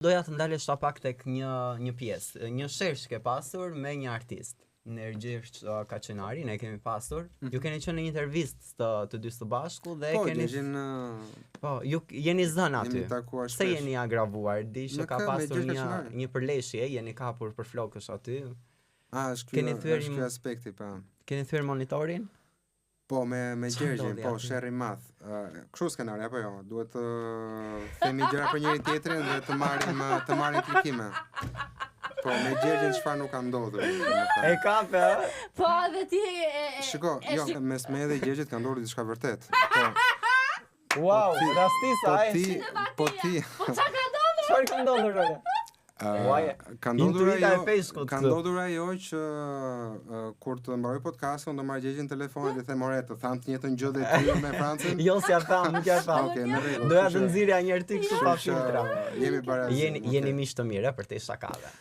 Doja të ndalesha pak tek një një pjesë, një sherr që ke pasur me një artist. Ne Gjergj uh, Kaçinari, ne kemi pasur. Mm -hmm. Ju keni qenë në një intervistë të të dy së bashku dhe po, keni Gjergjin, Po, ju jeni zënë aty. Jemi takuar shpesh. Pse jeni agravuar? Di që ka pasur një një përleshje, jeni kapur për flokësh aty. A, është ky, keni thyer është ky aspekti, po. Keni thyer monitorin? Po, me me Gjergjin, po, sherr i madh. Uh, kështu skenari apo jo? Duhet të themi gjëra për njëri tjetrin dhe të marrim të marrim klikime. Po, me Gjergjin çfarë nuk ka ndodhur, domethënë. E kape, ë? Po, edhe ti e, e Shiko, e, jo, mes meje dhe Gjergjit ka ndodhur diçka vërtet. Po. Wow, po rastisa, po ti, po ti. Po çfarë ka ndodhur? Çfarë ka ndodhur ore? Uh, ka ndodhur ajo, ka ndodhur ajo që uh, kur të mbaroj podcastin unë do marr Gjergjin në telefon dhe them ore të thamë të njëjtën gjë dhe ty me Francën. Jo, s'ja tham, nuk ja tham. Okej, në rregull. Doja të nxirrja një herë ty kështu pa filtra. Jemi barazim. Jeni jeni miq të mirë për te shakave.